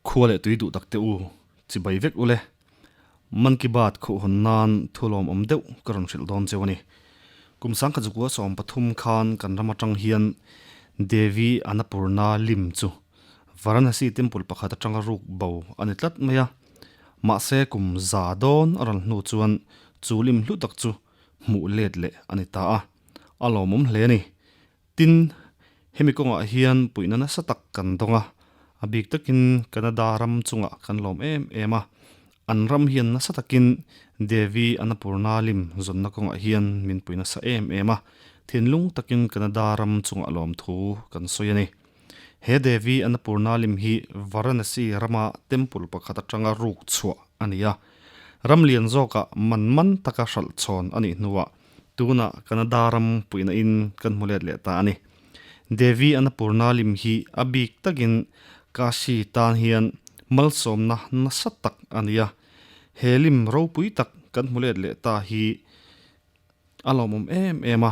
Khua leh tui duh tak te u, chibai vek ule. Man Ki Baat khuhhawn nan thu lawmawm deuh ka rawn hrilh dawn cheu a ni. Kum sangkhat zukua 13 khan kan ram atang hian Devi Annapurna lim chu Varanasi temple pakhat atanga ruk bo a ni tlat mai a. Mahse kum za dawn a rawn hnu chuan chu lim hlu tak chu hmuh let leh a ni ta a, a lawmawm hle a ni. Tin, hemi kawngah hian puihna nasa tak kan dawng a, a bik takin Canada ram chungah kan lawm em em a, an ram hian nasa takin Devi Annapurna lim zawnna kawngah hian min pui nasa em em a, thinlung takin Canada ram chungah lawmthu kan sawi a ni. He Devi Annapurna lim hi Varanasi rama temple pakhat atanga ruk chhuah a ni a, ram lian zawkah man man taka hralh chhawn a nih hnuah Tunah Canada ram puihna in kan hmu let leh ta a ni. Devi Annapurna lim hi a bik takin Kashi tan hian malsawmna nasa tak a ni a. He lim ropui tak kan hmu let leh ta hi a lawmawm em em a.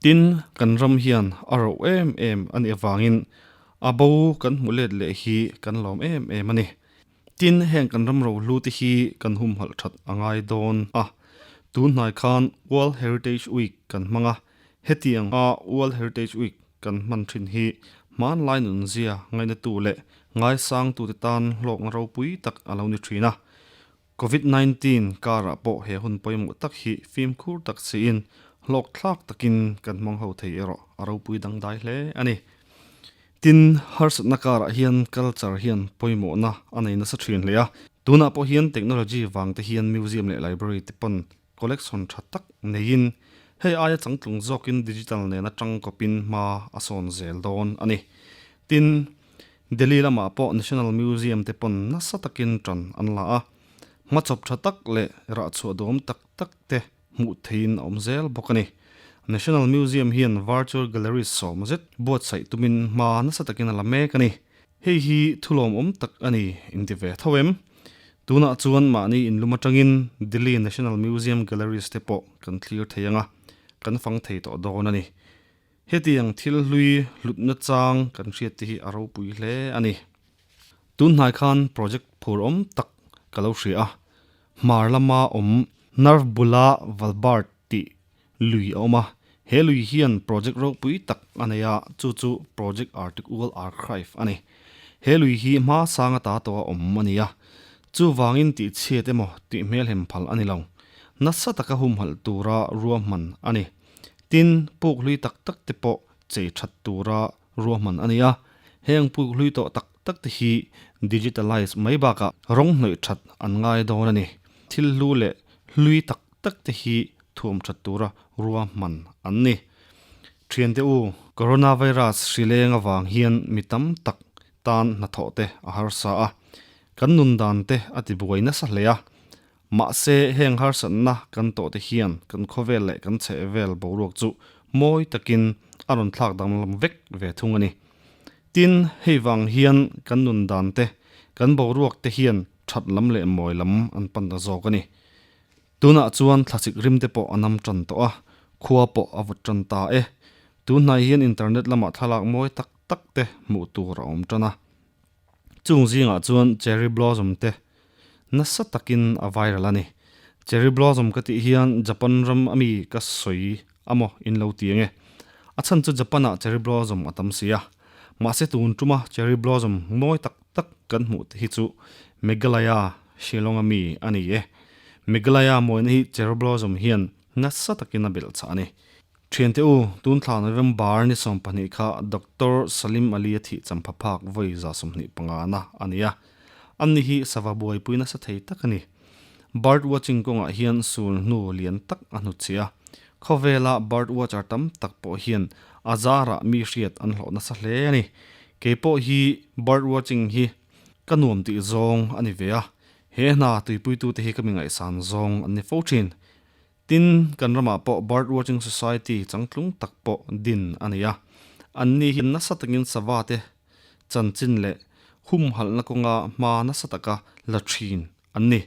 Tin, kan ram hian a roh em em a nih avangin a bo kan hmu let leh hi kan lawm em em a ni. Tin, heng kan ram rohlu te hi kan humhalh that a ngai dawn a. Tun hnai khan World Heritage Week kan hmang a, hetiang a World Heritage Week kan hman thin hi hmanlai nunzia ngainatu leh ngaisangtute tan hlawkna ropui tak a lo ni thin a. Covid 19 karah pawh he hun pawimawh tak hi fimkhur tak siin hlawkthlak takin kan hmang ho thei erawh a ropui dangdai hle a ni. Tin, harsatna karah hian culture hian pawimawhna a nei nasa thin hle a. Tunah pawh hian technology vang te hian museum leh library te pawn collection tha tak neiin hei aia changtlung zawkin digital nena tangkawpin hma a sawn zel dawn a ni. Tin, Delhi lamah pawh National Museum te pawn nasa takin tan an la a, hmachawp tha tak leh rahchhuah duhawm tak tak te hmuh theihin a awm zel bawk a ni. National Museum hian virtual gallery 10 zet buatsaih tumin hma nasa takin a la mek a ni. Hei hi thulawmawm tak a ni inti ve tho em? Tunah chuan mahni inlum atangin Delhi National Museum galleries te pawh kan thlir thei ang a, kan fang thei tawh dawn a ni. Hetiang thil hlui hlutna chang kan hriat te hi a ropui hle a ni. Tun hnai khan project phur awm tak ka lo hria a, hmar lama awm Nerve bula Valbard tih lui a awm a, he lui hian project ropui tak a nei a, chu chu Project Arctic Owl Archive a ni. He lui hi hma sanga ta tawha awm a ni a, chuvangin tih chhiat emaw tih hmelhem phal a ni lo. Nasa taka humhalh tura ruahman a ni. Tin, puk hlui tak tak te pawh chei that tura ruahman a ni a, heng puk hlui tawh tak tak te hi digitalize mai bakah rawng hnawih that an ngai dawn a ni. Thil hlu leh hlui tak tak te hi thuam that tura ruahman an ni. Thiante u, coronavirus hri leng avang hian mi tam tak tan hnathawh te a harsa a, kan nun dan te a tibuai nasa hle a. Mahse, heng harsatna kan tawh te hian kan khawvel leh kan chhehvel boruak chu mawi takin a rawn thlak danglam vek ve thung a ni. Tin, hei vang hian kan nun dan te, kan boruak te hian that lam leh mawi lam an pan ta zawk a ni. Tunah chuan thlasik rim te pawh a nam tan tawh a, khua pawh a vawt tan ta e. Tunhnai hian internet lamah thlalak mawi tak tak te hmuh tur a awm tan a. Chung zingah chuan cherry blossom te nasa takin a viral a ni. Cherry blossom ka tih hian Japan ram ami ka sawi amaw in lo ti ange. A chhan chu Japan ah cherry blossom a tam si a. Mahse tun tuma cherry blossom mawi tak tak kan hmuh te hi chu Meghalaya, Shillong ami a ni e. Meghalaya mawina hi cherry blossom hian nasa takin a belh chah a ni. Thiante u, tun thla November ni 20 kha Doctor Salim Ali a thih champha phak vawi 25 na a ni a. Anni hi sava buaipui nasa thei tak a ni. Bird watching kawngah hian sul hnu lian tak a hnutchhi a. Khawvela bird watcher tam tak pawh hian a zarah mi hriat an hlawh nasa hle a ni. Kei pawh hi bird watching hi ka nuam tih zawng a ni ve a. He hna tuipuitute hi ka mi ngaihsan zawng an ni fo thin. Tin, kan ramah pawh Bird Watching Society changtlung tak pawh din a ni a. Anni hi nasa takin sava te chanchin leh humhalhna kawnga hma nasa taka la thin an ni.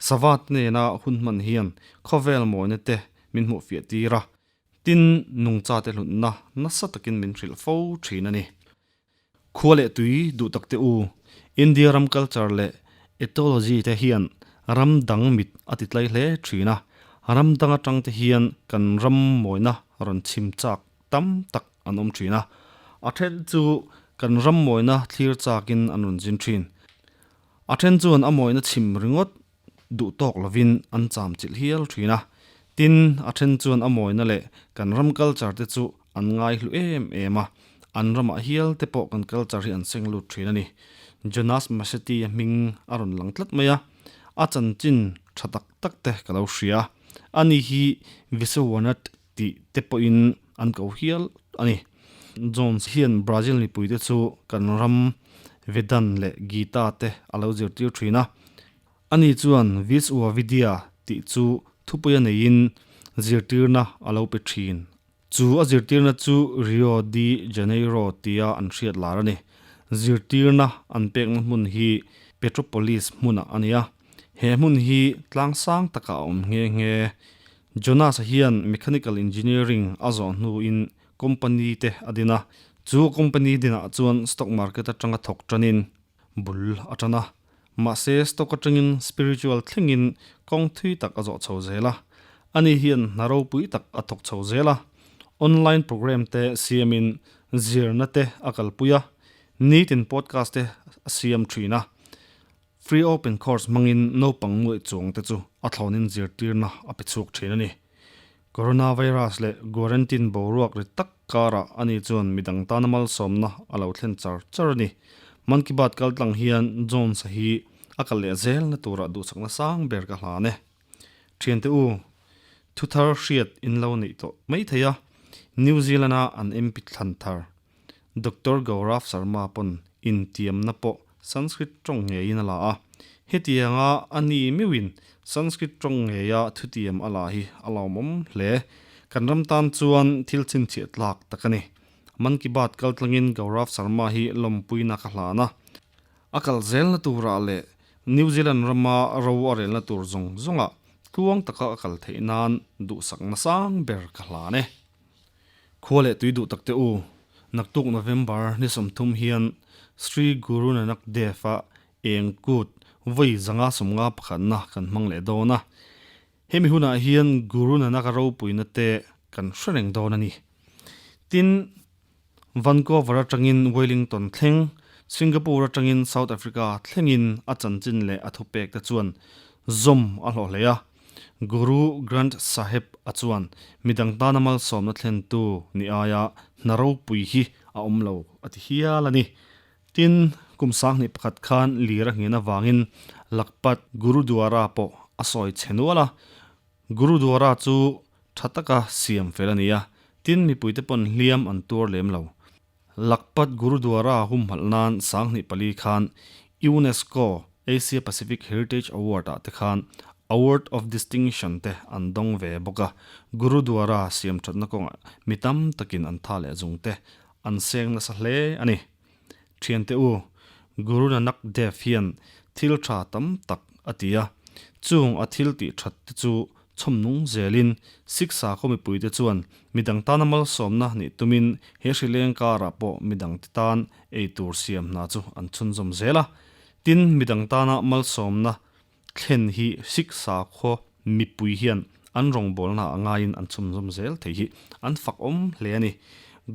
Sava te nena hun hman hian khawvel mawina te min hmuhfiah tir a, tin nungcha te hlutna nasa takin min hrilh fo thin a ni. Khua leh tui duh tak teh u, India ram culture leh ethology te hian ram dang mit a ti tlai hle thin a, ram dang atang te hian kan ram mawina rawn chhim chak tam tak an awm thin a, a then chu kan ram mawina thlir chakin an rawn zin thin. A then chuan a mawina chhim ringawt duh tawk lovin an cham chilh hial thin a, tin a then chuan a mawina leh kan ram culture te chu an ngai hlu em em a, an ramah hial te pawh kan culture hi an seng lut thin a ni. Jonas Masetti-a hming a rawn lang tlat mai a, a chanchin tha tak tak te ka lo hria, ani hi Viswanath tih te pawhin an ko hial a ni. Jones hian Brazil mipuite chu kan ram Vedan leh Gita te a lo zirtir thin a. Ani chuan Viswa Vidya tih chu thupuia neiin zirtirna a lo pe thin. Chu a zirtirna chu Rio de Janeiro tia an hriat lar a ni. Zirtirna an pekna hmun hi Petropolis hmunah a ni a. He hmun hi tlang sang takah a awm nghe nghe. Jonas-a hian Mechanical Engineering a zawh hnuin company te a din a, chu company dinah chuan stock market atanga thawk tanin bul a tan a. Mahse stock atangin spiritual thlengin kawng thui tak a zawh chho zel a. Ani hian hna ropui tak a thawk chho zel a. Online program te siamin zirna te a kalpui a, nitin podcast te a siam thin a. Free Open Course hmangin naupang nuaih chuang te chu a thlawnin zirtirna a pe chhuak thin a ni. Coronavirus leh Guarantine boruak ri tak karah ani chuan midang tana malsawmna a lo thlen char char a ni. Mann Ki Baat kaltlang hian Jones-a hi a kal leh zelna turah duhsakna sang ber ka hlan e. Thiante u, thuthar hriat in lo neih tawh mai thei a, New Zealand-a an MP thlan thar Doctor Gaurav Sharma pawn intiamna pawh Sanskrit tawng ngeiin a la a, hetianga a ni meuhin Sanskrit tawng ngeia thutiam a la hi a lawmawm hle. Kan ram tan chuan thil chhinchhiah tlak tak a ni. Mann Ki Baat kaltlangin Gaurav Sharma hi lawmpuina ka hlan a, a kal zelna turah leh New Zealand rama ro a relna tur zawng zawngah tluang taka a kal theih nan duhsakna sang ber ka hlan e. Khua leh tui duh tak teh u, naktuk November ni 30 hian Sri Guru Nanak Dev a eng kut vawi 151na kan hmang leh dawn a. Hemi hunah hian Guru Nanak a ropuina te kan hre reng dawn a ni. Tin, Vancouver atangin Wellington thleng, Singapore atangin South Africa thlengin a chanchin leh a thupek te chuan zawm a hlawh hle a. Guru Granth Sahib a chuan midang tana malsawmna thlentu ni aia hna ropui hi a awm lo a ti hial a ni. Tin, kum 21 khan lir a nghen avangin Lakhpat Gurudwara pawh a sawi chhe nual a. Gurudwara chu tha taka siam fel a ni a, tin mipuite pawn hliam an tuar lem lo. Lakhpat Gurudwara humhalh nan 2004 khan UNESCO Asia Pacific Heritage Award ah te khan Award of Distinction te an dawng ve bawk a, Gurudwara siam thatna kawngah mi tam takin an tha leh zung te an seng nasa hle a ni. Thiante u, Guru Nanak Dev hian thil tha tam tak a ti a, chung a thil tih that te chu Chhawm nung zelin Siksa khaw mipuite chuan midang tana malsawmna nih tumin he hrileng karah pawh midangte tan eitur siam hna chu an chhunzawm zel a. Tin, midang tana malsawmna thlen hi Siksa khaw mipui hian an rawngbawlna a ngaiin an chhunzawm zel thei hi an fakawm hle a ni.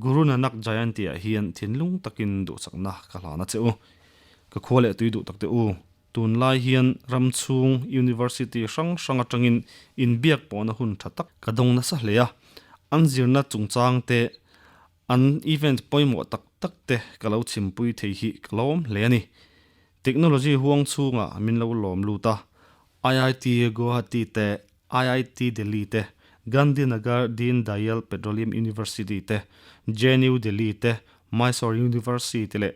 Guru Nanak Jayanti-ah hian thinlung takin duhsakna ka hlan a che u. Ka khua leh tui duh takte u. Tunlai hian ram chhung University hrang hrang atangin inbiak pawhna hun tha tak ka dawng nasa hle a, an zirna chungchang te, an event pawimawh tak tak te ka lo chhimpui thei hi ka lawm hle a ni. Technology huang chhungah min lo lawm lut a, IIT Guwahati te, IIT Delhi te, Gandhinagar Deen Dayal Petroleum University te, JNU Delhi te, Mysore University leh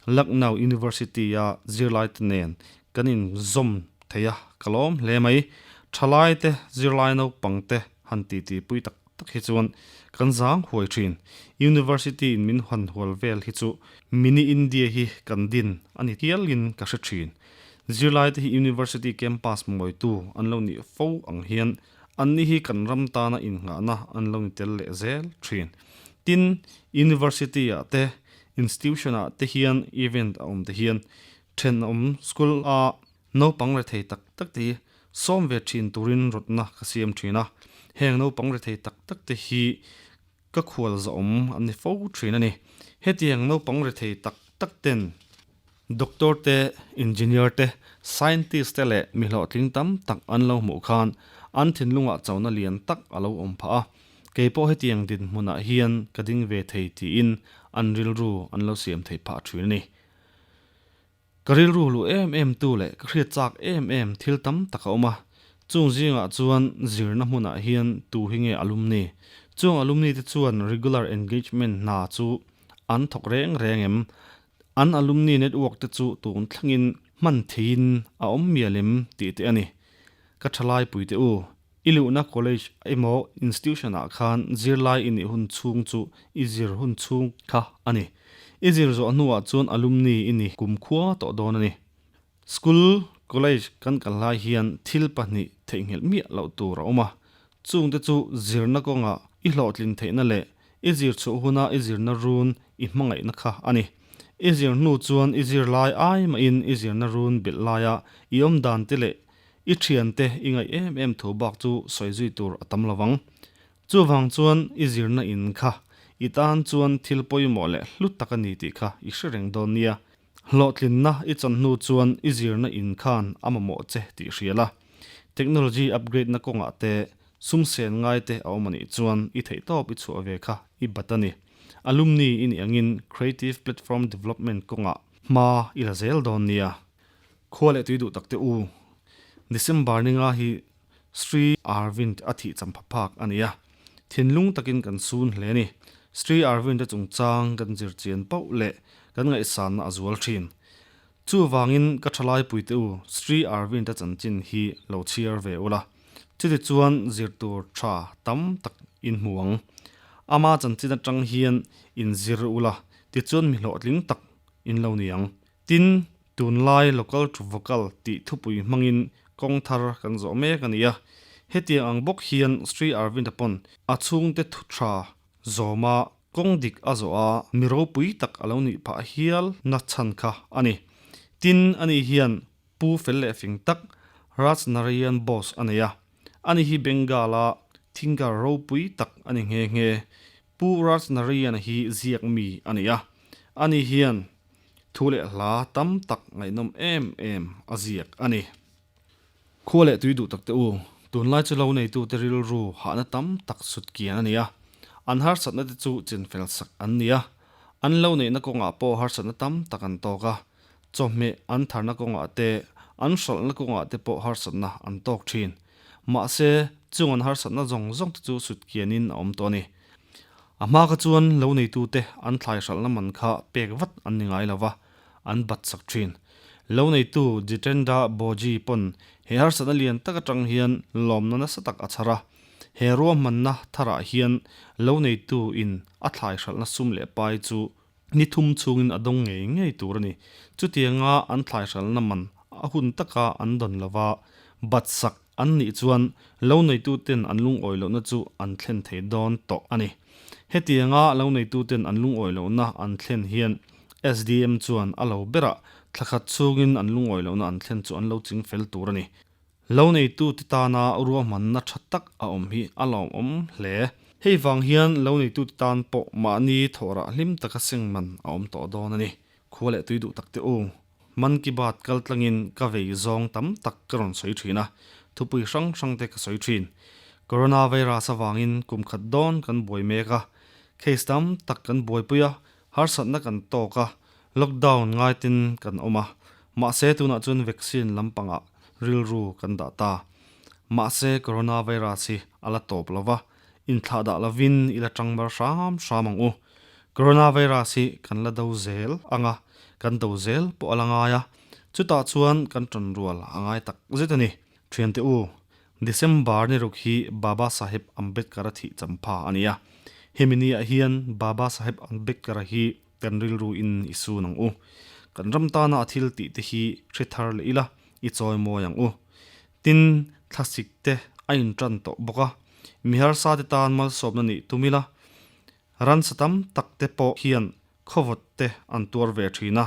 Lucknow University-a zirlaite nen kan inzawm thei a, ka lawm hle mai. Thalaite, zirlai naupangte han titipui tak tak hi chuan kan zang huai thin. University-in min han hual vel hi chu Mini India hi kan din a ni hialin ka hre thin. Zirlaite hi University campus mawitu an lo nih fo ang hian anni hi kan ram tana innghahna an lo ni tel leh zel thin. Tin, University-ah te. Institution ah te hian event a awm te hian thenawm school a naupang rethei tak tak te hi sawm ve thin turin rawtna ka siam thin a. Heng naupang rethei tak tak te hi ka khual zawhawm an ni fo thin a ni. Hetiang naupang rethei tak tak ten Doctor te, Engineer te, Scientist te leh mi hlawhtling tam tak an lo hmuh khan an thinlungah chona lian tak a lo awm phah a. Kei pawh hetiang dinhmunah hian ka ding ve thei tiin an rilru an lo siam thei phah thin a ni. Ka rilru luh em em tu leh ka hriat chak em em thil tam tak a awm a, chung zingah chuan zirna hmunah hian tu hi nge alumni? Chung alumni te chuan regular engagement hna chu an thawk reng reng em? An alumni network te chu tun thlengin hman theiin a awm mial em tih te a ni. Ka thalai pui te u, I luhna college emaw institution ah khan zirlai i nih hun chhung chu i zir hun chhung kha a ni. I zir zawh hnuah chuan alumni i ni kumkhua tawh dawn a ni. School, college kan kal lai hian thil pahnih theihnghilh miah loh tur a awm a. Chungte chu zirna kawngah i hlawhtlin theihna leh i zir chhuah huna i zirna run i hmangaihna kha a ni. I zir hnu chuan i zirlai ai mahin i zirna run belh laia i awm dan te leh I thiante i ngaih em em thu bak chu sawi zui tur a tam lo vang. Chuvang chuan i zirna in kha i tan chuan thil pawimawh leh hlu tak a ni tih kha i hre reng dawn nia. Hlawhtlinna i chan hnu chuan i zirna in khan a mamawh che tih hria la. Technology upgrade na kawngah te sum sen ngai te a awm a nih chuan i theihtawp i chhuah ve kha i bat a ni. Alumni i nih angin Creative Platform Development kawngah hma i la zel dawn nia. Khua leh tui duh tak te u. December ni nga hi Sri Arvind a thih champha phak a ni a, thinlung takin kan sun hle a ni. Sri Arvind a chungchang kan zir chian pauh leh kan ngaihsanna a zual thin. Chuvangin ka thalai pui te u, Sri Arvind a chanchin hi lo chhiar ve ula. Chutichuan zir tur tha tam tak in hmu ang. Ama chanchin atang hian in zir ula, tichuan mi hlawhtling tak in lo ni ang. Tin, tunlai local to vocal tih thupui hmangin kawng thar kan zawh mek a ni a. Hetiang ang bawk hian Sri Arvind-a pawn a chhungte thu tha zawma kawng dik a zawh a, mi ropui tak a lo nih phah hial na chhan kha a ni. Tin, ani hian Pu fel leh fing tak Raj Narayan Bose a nei a. Ani hi Bengal-a thinker ropui tak a ni nghe nghe. Pu Raj Narayan-a hi ziak mi a ni a. Ani hian Thu leh hla tam tak ngaihnawm em em a ziak a ni. Khua leh tui duh tak te u, tunlai chu lo neitute rilru hahna tam tak sut kian a ni a, an harsatna te chu chinfel sak an ni a, an lo neihna kawngah pawh harsatna tam tak an tawk a, chawhmeh an tharna kawngah te, an hralhna kawngah te pawh harsatna an tawk thin. Mahse, chung an harsatna zawng zawng te chu sut kianin a awm tawh a ni. A hma kha chuan lo neitute an thlai hralhna man kha pek vat an ni ngai lo va, an bat sak thin. Lo neitu Jitendra Bawji pawn he harsatna lian tak atang hian lawmna nasa tak a chhar a. He ruahmanna tharah hian lo neitu in a thlai hralhna sum leh pai chu ni thum chhungin a dawng ngei ngei tur a ni. Chutianga an thlai hralhna man a hun taka an dawn lo va, bat sak an nih chuan lo neituten an lungawi lohna chu an thlen thei dawn tawh a ni. Hetianga lo neituten an lungawi lohna an thlen hian SDM chuan a lo berah thla khat chhungin an lungawi lohna an thlen chu an lo ching fel tur a ni. Lo neitute tana ruahmanna tha tak a awm hi a lawmawm hle. Hei vang hian lo neitute tan pawh mahni thawhrah hlim taka seng man a awm tawh dawn a ni. Khua leh tui duh tak te u. Man Ki Baat kal tlangin ka vei zawng tam tak ka rawn sawi thin a, thupui hrang hrang te ka sawi thin. Coronavirus avangin kum khat dawn kan buai mek a, case tam tak kan buaipui a, harsatna kan tawk a, lockdown ngaitin kan awm a, mahse tunah chuan vaccine lampangah rilru kan dah ta. Mahse coronavirus hi a la tawp lo va, inthlah dah lovin i la tang bar hram hram ang u. Coronavirus hi kan la do zel ang a, kan do zel pawh a la ngai a, chutah chuan kan tan rual a ngai tak zet a ni. Thiante u, December ni ruk hi Baba Saheb Ambedkar-a thih champha a ni a, hemi niah hian Baba Saheb Ambedkar-a hi kan rilru in i sun ang u. Kan ram tana a thil tih te hi hre thar leh ila, i chawi mawi ang u. Tin, thlasik te a intan tawh bawk a, mi harsa te tan malsawmna nih tum ila, ransa tam tak te pawh hian. Khawvawt te an tuar ve thin a,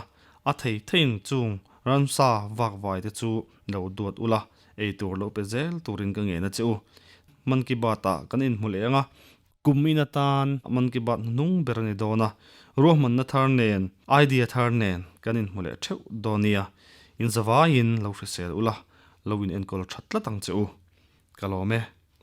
a thei theiin chung ramsa vakvai te chu lo duat ula, ei tur lo pe zel turin ka ngen a che u. Mann Ki Baat ah kan inhmu leh ang a, kum in atan Mann Ki Baat hnuhnung ber a ni dawn a, ruahmanna thar nen, idea thar nen kan inhmu leh theuh dawn nia. Inzavaiin lo hrisel ula, lo in enkawl that tlat ang che u. Ka lawm e.